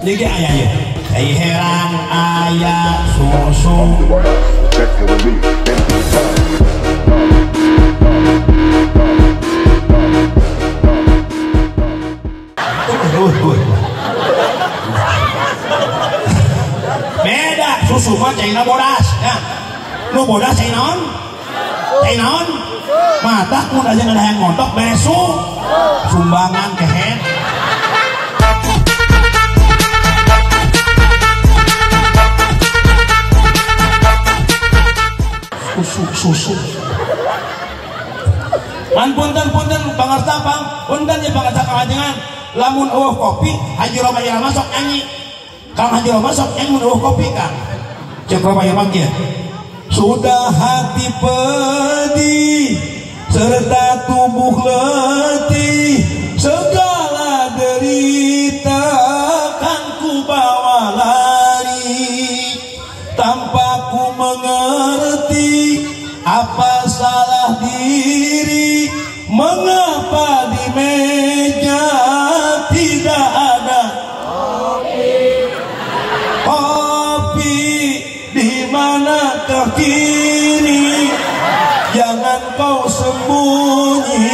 Niki aya ieu. Cai herang aya susu. Beda susu mah caina bodas ya. Nu bodas cai naon? Cai naon? Matak mun aja ngadahan ngontok beresu sumbangan kehet. Susu susu. Man punten-punten pangersa pang, punten ya pangersa kangajengan. Lamun eueuh kopi Haji Rhoma Irama sok nyanyi. Kang Haji Rhoma sok nyanyi mun eueuh kopi Kang. Cek Rhoma Irama kieu. Sudah hati pedih serta tubuh letih, segala derita kan ku bawa lari, tanpa ku mengerti apa salah diri, mengapa di meja tidak ada kopi, di manakah kini, jangan kau sembunyi